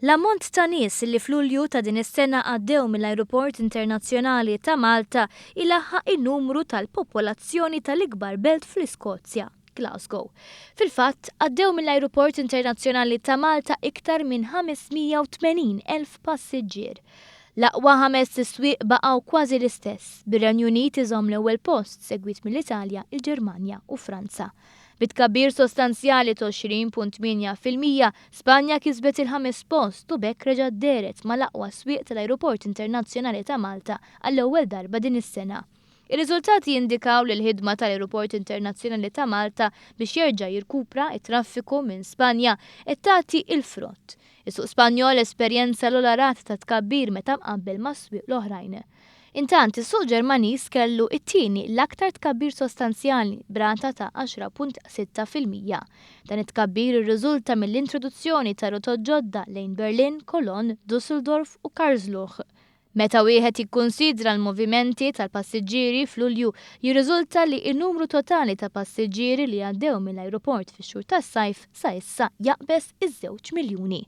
L-ammont ta' nies li f'Lulju ta' din is-sena għaddew mill-Ajruport Internazzjonali ta' Malta ilaħħaq in-numru tal-popolazzjoni tal-ikbar belt fl-Iskozja, Glasgow. Fil-fatt, għaddew mill-Ajruport Internazzjonali ta' Malta iktar minn 580,000 passiġġier. L-aqwa ħames swieq baqgħu kważi l-istess, bir-Renju Unit iżomm l-ewwel post segwit mill-Italja, il-Ġermanja u Franza. Bi tkabbir sostanzjali ta' 20.8%, Spanja kisbet il-ħames post u b'hekk reġgħet dehret mal-aqwa swieq tal-Ajruport Internazzjonali ta' Malta għall-ewwel darba din is-sena. Ir-riżultati jindikaw li l-ħidma tal-Ajruport Internazzjonali ta' Malta biex jerġa' jirkupra t-traffiku minn Spanja qed tagħti l-frott. Is-suq Spanjol esperjenza l-ogħla rata ta' tkabbir meta mqabbel mas-swieq l-oħrajn. Intant, is-suq Ġermaniż kellu t-tieni l-aktar tkabbir sostanzjali b'rata ta' 10.6%. Dan it-tkabbir irriżulta mill-introduzzjoni ta' rotot ġodda lejn Berlin, Cologne, Dusseldorf u Karlsruhe. Meta wieħed jikkunsidra l-movimenti tal-passiġġieri f'Lulju, jirriżulta li n-numru totali ta' passiġġieri li għaddew mill-ajruport fix-xhur tas-sajf sa issa jaqbeż iż-żewġ miljuni.